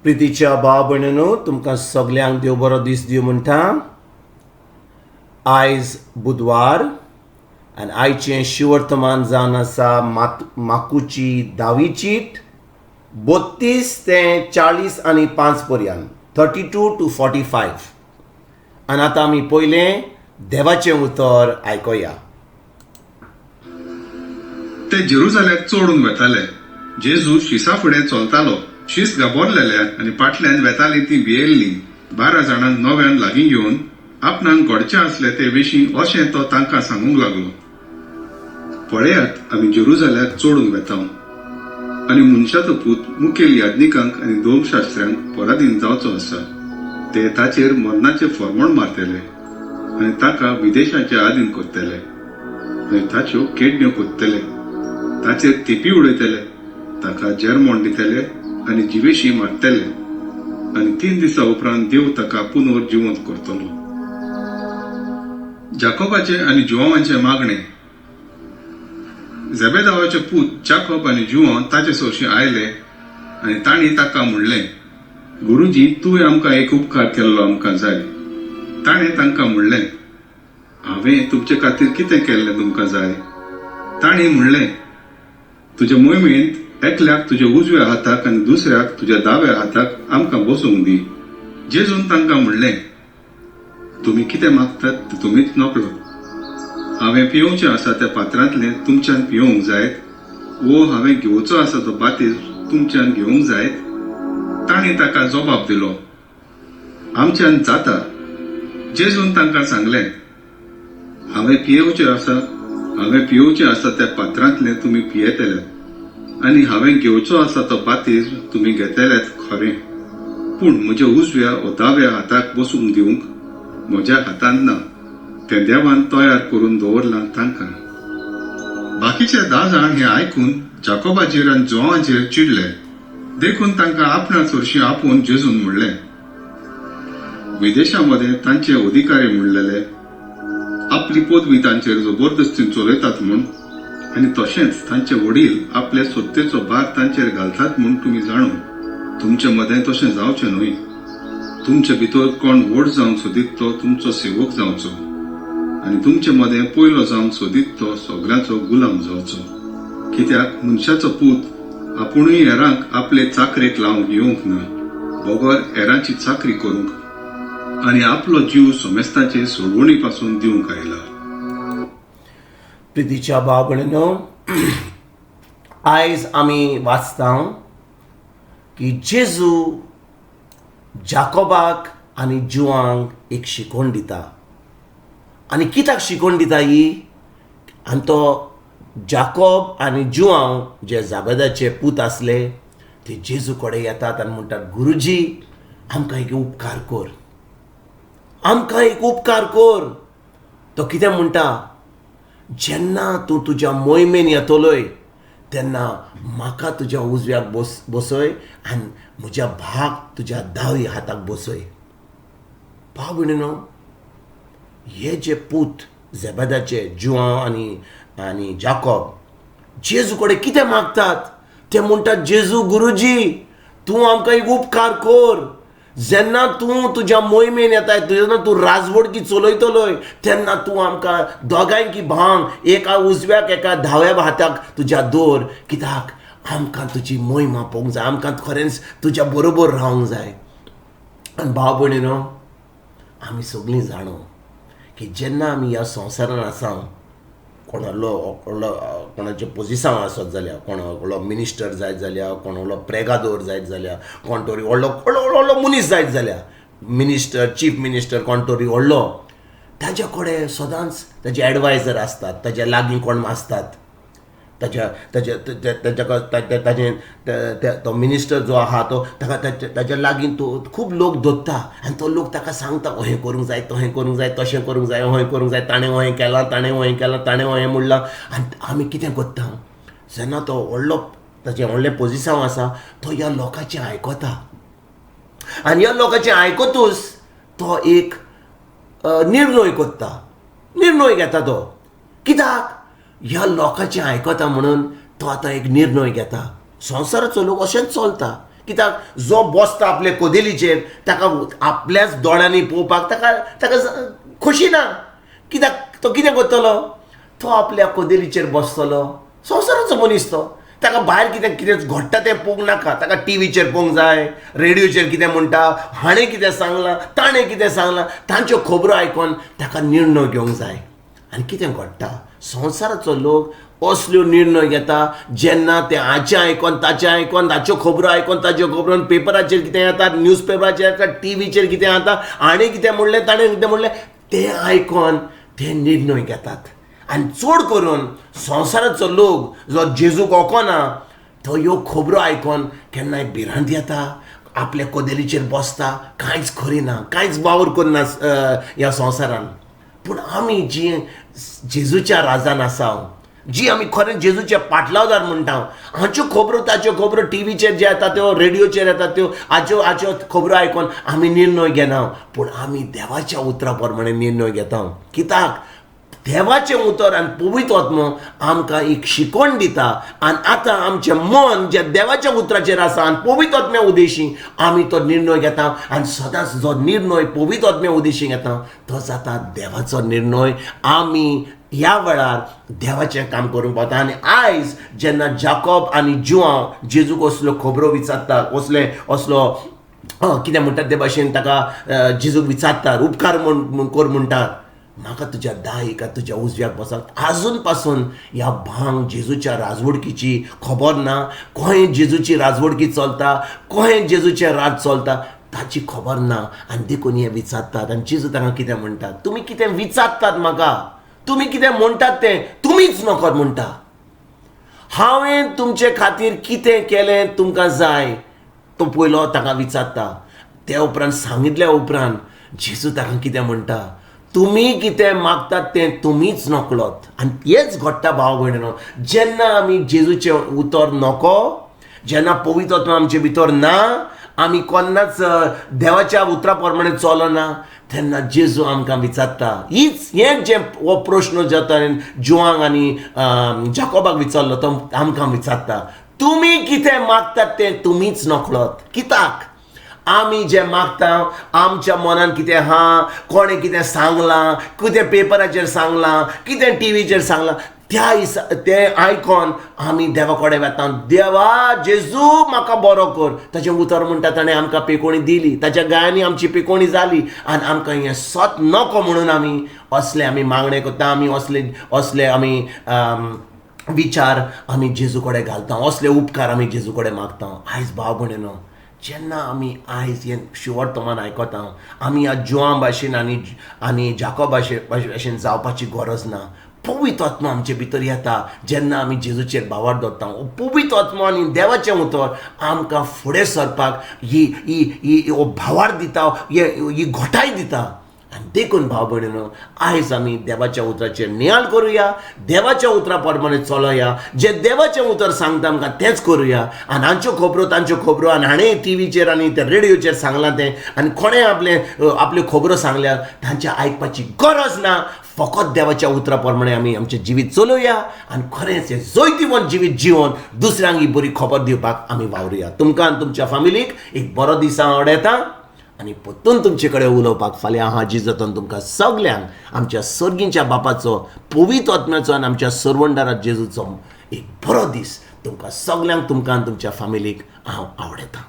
प्रितीच्या भाव भयणीनो, तुमकां सगल्यांक देव बरो दीस दिवं म्हणटा. आयज बुधवार आनी आयचें शिवर्तमान जावन आसा मात माकूची धावी चीट 32 ते 45 पर्यंत, 32 to 45. आनी आतां आमी पयलें देवाचें उतर आयकोया. ते जेरुजाल्याक चडून वेताले. जेजू शिसा फुडें चलतालो. शीस घाबरलेले आनी फाटल्यान वेतालीं तीं भियेल्लीं. 12 जाणांक नव्यान लागीं घेवन आपणाक घडचें आसलें ते विशीं अशें तो तांकां सांगूंक लागलो, पळयात, आमी जेरुजाल्याक चडून वेता आनी मनशाचो पूत मुखेल याज्ञिकांक आनी धर्मशास्त्र्यांक पराधीन जावचो आसा. ते ताचेर मरणाचें फर्मण मारतले आनी ताका विदेशाचे आदीन करतले आनी ताच्यो केडण्यो करतले, ताचेर थिपी उडयतले, ताका जेरमोण दितले आनी जिवेशी मारतले आनी 3 दिसा उपरांत देव ताका पुनर जिवंत करतलो. जाकोबाचे आनी जुवांवांचे मागणे. जेबेदावाचे पूत जाकोब आनी जुवांव ताचे सरशीं आयले आनी तांणी ताका म्हणलें, गुरुजी, तुवें आमकां एक उपकार केल्लो आमकां जाय. ताणें तांकां म्हणलें, हांवें तुमचे खातीर कितें केल्लें तुमकां जाय? तांणी म्हणलें, तुज्या मोहिमेंत एकल्याक तुज्या उजव्या हाताक आनी दुसऱ्याक तुज्या दाव्या हाताक आमकां बसूंक दी. जेजून तांकां म्हणलें, तुमी कितें मागतात तें तुमीच नकळो. हांवें पियोवचें आसा त्या पात्रांतलें तुमच्यान पियोवंक जायत वो हांवें घेवचो आसा तो बातीज तुमच्यान घेवंक जायत? तांणी ताका जबाब दिलो, आमच्यान जाता. जेजून तांकां सांगलें, हांवें पियोवचें आसा त्या पात्रांतलें तुमी पियेतले आनी हांवें घेवचो आसा तो बातीज तुमी घेतलेत खरें, पूण म्हज्या उजव्या वो दाव्या हाताक बसूंक दिवंक म्हज्या हातान ना. तें देवान तयार करून दवरलां तांकां. बाकीचे 10 जाण हें आयकून जाकोबाचेर आनी जुवांचेर चिडले. देखून तांकां आपणा सरशीं आपोवन जेजून म्हणलें, विदेशा मदें तांचे अधिकारी म्हणलेले आपली पदवी तांचेर जबरदस्तीन चलयतात म्हूण आनी तशेंच तांचे वडील आपले सत्तेचो भार तांचेर घालतात म्हूण तुमी जाणू. तुमचे मदें तशें जावचें न्हय. तुमचे भितर कोण व्हड जावंक सोदीत तो तुमचो सेवक जावचो आनी तुमचे मदें पयलो जावंक सोदीत तो सगळ्यांचो गुलाम जावचो. कित्याक मनशाचो पूत आपुणूय हेरांक आपले चाकरेक लावंक येवंक ना, बगर हेरांची चाकरी करूंक आनी आपलो जीव समेस्तांचे सोडवणी पासून दिवंक आयला. प्रितीच्या भाव भयणीनो, आयज आमी वाचता की जेजू जाकोबाक आनी जुवांक एक शिकवण दिता. आनी कित्याक शिकवण दिता ही? आनी तो जाकोब आनी जुवांव जे जाबेदाचे पूत आसले ते जेजू कडेन येतात आनी म्हणटात, गुरुजी, आमकां एक उपकार कर, आमकां एक उपकार कर. तो कितें म्हणटा? जेन्ना तूं तुज्या मोहिमेन येतलोय तेन्ना म्हाका तुज्या उजव्याक बसय आनी म्हज्या भाग तुज्या दाव्या हाताक बसय. भाव भयणीनो, हे जे पूत जेबेदाचे जुवांव आनी जाकोब जेजू कडेन कितें मागतात? ते म्हणटात, जेजू गुरुजी, तूं आमकां एक उपकार कर. जेन्ना तूं तुज्या मोहिमेन येताय, जेन्ना तूं राजवडकी चलयतलोय तेन्ना तूं आमकां दोगांयकी भांग एका उजव्याक एका धाव्या हाताक तुज्या दवर, कित्याक आमकां तुजी मोहिमा पळोवंक जाय, आमकां खरेंच तुज्या बरोबर रावंक जाय. आनी भाव भयणीनो, आमी सगळीं जाणो की जेन्ना आमी ह्या संवसारान आसा, कोण व्हडलो व्हडलो कोणाचें पोजिसांव आसत जाल्यार, कोण व्हडलो मिनिस्टर जायत जाल्यार, कोण व्हडलो प्रेगादोर जायत जाल्यार, कोण तरी व्हडलो व्हडलो व्हडलो मनीस जायत जाल्यार, मिनिस्टर, चीफ मिनिस्टर, कोण तरी व्हडलो, ताज्या कडेन सदांच ताजे एडवायजर आसतात, ताज्या लागीं कोण आसतात, ताच्या ताच्या ताच्या ताजें तो मिनिस्टर जो आहा तो ताका ताच्या लागीं तो खूब लोक दवरता आनी तो लोक ताका सांगता, अहें करूंक जाय, तहें करूंक जाय, तशें करूंक जाय, अहें करूंक जाय, ताणें अहें केलां, ताणें अहें केलां, ताणें अहें म्हणलां. आनी आमी कितें करता? जेन्ना तो व्हडलो ताचें व्हडलें पोजिसांव आसा, तो ह्या लोकांचें आयकता आनी ह्या लोकांचें आयकतूच तो एक निर्णय करता, निर्णय घेता तो. कित्याक ह्या लोकांचें आयकता म्हणून तो आतां एक निर्णय घेता. संवसाराचो लोक अशेंच चलता. कित्याक जो बसता आपले कदेलीचेर ताका आपल्याच दोळ्यांनी पळोवपाक ताका ताका खोशी ना. कित्याक तो कितें करतलो, तो आपल्या कदेलीचेर बसतलो. संवसाराचो मनीस तो, ताका भायर कितें कितें घडटा तें पळोवंक नाका. ताका टिवीचेर पळोवंक जाय, रेडियोचेर कितें म्हणटा, हाणें कितें सांगलां, ताणें कितें सांगलां, तांच्यो खबरो आयकून ताका निर्णय घेवंक जाय. आनी कितें घडटा, संवसाराचो लोक असल्यो निर्णय घेता जेन्ना ते हाचें आयकोन ताचें आयकोन, ताच्यो खबरो आयकोन ताच्यो खबरो, पेपराचेर कितें येता, न्यूज पेपराचेर येता, टिवीचेर कितें येता, हाणें कितें म्हणलें ताणें कितें म्हणलें, तें आयकोन ते निर्णय घेतात. आनी चड करून संवसाराचो लोक जो जेजूक वळखना तो ह्यो खबरो आयकोन केन्नाय भिरांत येता, आपल्या कदेलीचेर बसता, कांयच करिना, कांयच वावर करना ह्या संवसारान. पूण आमी जी जेजूच्या राजान आसा, जी आमी खरें जेजूचे पाटलावदार म्हणटा, हाच्यो खबरो ताच्यो खबरो टिवीचेर जे येता त्यो, रेडियोचेर येता त्यो, हाच्यो हाच्यो खबरो आयकोन आमी निर्णय घेना, पूण आमी देवाच्या उतरा प्रमाणे निर्णय घेता. कित्याक देवाचें उतर आनी पवित्र आत्मो आमकां एक शिकवण दिता. आनी आतां आमचें मन जें देवाच्या उतराचेर आसा आनी पवित्र आत्म्या उदेशी आमी तो निर्णय घेता. आनी सदांच जो निर्णय पवित्र आत्म्या उदेशी घेता तो जाता देवाचो निर्णय. आमी ह्या वेळार देवाचें काम करूंक पावता. आनी आयज जेन्ना जाकोब आनी जुआंव जेजूक असल्यो खबरो विचारता, असले असलो कितें म्हणटात ते भाशेन ताका जेजूक विचारतात, उपकार म्हूण कर म्हणटात, म्हाका तुज्या दायक तुज्या उजव्याक बसत. आजून पासून ह्या भांग जेजूच्या राजवडकीची खबर ना, खंय जेजूची राजवडकी चलता, खंय जेजूचें राज चलता ताची खबर ना. आनी देखून हे विचारतात. आनी जेजू तांकां कितें म्हणटात, तुमी कितें विचारतात म्हाका, तुमी कितें म्हणटात तें तुमीच नकर म्हणटा. हांवें तुमचे खातीर कितें केलें तुमकां जाय, तो पयलो ताका विचारता. त्या उपरांत सांगितल्या उपरांत जेजू ताका कितें म्हणटा, तुमी कितें मागतात तें तुमीच नकळत. आनी हेंच घडटा भाव भयणीनो, जेन्ना आमी जेजूचें उतर नको, जेन्ना पवित्र आत्मा आमचे भितर ना, आमी कोन्नाच देवाच्या उतरा प्रमाणे चलना, तेन्ना जेजू आमकां विचारता. हीच हें जें हो प्रश्न जो ताणें जुआंक आनी जाकोबाक विचारलो तो आमकां विचारता, तुमी कितें मागतात तें तुमीच नकळत. कित्याक आमी जें मागता आमच्या मनान कितें आहा, कोणें कितें सांगलां, कितें पेपराचेर सांगलां, कितें टिवीचेर सांगलां, त्या तें आयकोन आमी देवा कडेन वता, देवा जेजू म्हाका बरो कर. ताचें उतर म्हणटा ताणें आमकां पेकोणी दिली, ताच्या गायांनी आमची पेकोणी जाली. आनी आमकां हें सत नको म्हणून आमी असले आमी मागणें करता, आमी असले असले आमी विचार आमी जेजू कडेन घालता, असले उपकार आमी जेजू कडेन मागता. आयज भाव भयणीनो, जेन्ना आमी आयज हें शिवर्तमान आयकता, आमी ह्या जुआं भाशेन आनी आनी जाकोब भाशेन जावपाची गरज ना. पवित्र आत्मा आमचे भितर येता जेन्ना आमी जेजूचेर भावार दवरता. पवित्र आत्मा आनी देवाचें उतर आमकां फुडें सरपाक ही ही ही हो भावार दिता, ही घटाय दिता. आनी देखून भाव भयणीनो, आयज आमी देवाच्या उतराचेर नियाळ करुया, देवाच्या उतरा प्रमाणे चलोया, जें देवाचें उतर सांगता आमकां तेंच करुया. आनी हांच्यो खबरो तांच्यो खबरो आनी हाणें टिवीचेर आनी ते रेडियोचेर सांगलां तें आनी कोणें आपले आपल्यो खबरो सांगल्यार तांचें आयकपाची गरज ना. फकत देवाच्या उतरा प्रमाणे आमी आमचें जिवीत चलोवया आनी खरेंच हें जैतिवंत जिवीत जिवन दुसऱ्यांक ही बरी खबर दिवपाक आमी वावरुया. तुमकां आनी तुमच्या फामिलीक एक बरो दीस हांव आवडयता आनी परतून तुमचे कडेन उलोवपाक फाल्यां हांव हाजीर जाता. तुमकां सगल्यांक आमच्या सर्गींच्या बापाचो, पवित्र आत्म्याचो आनी आमच्या सरवंडारा जेजूचो एक बरो दीस तुमकां सगल्यांक, तुमकां आनी तुमच्या फामिलीक हांव आवडयता.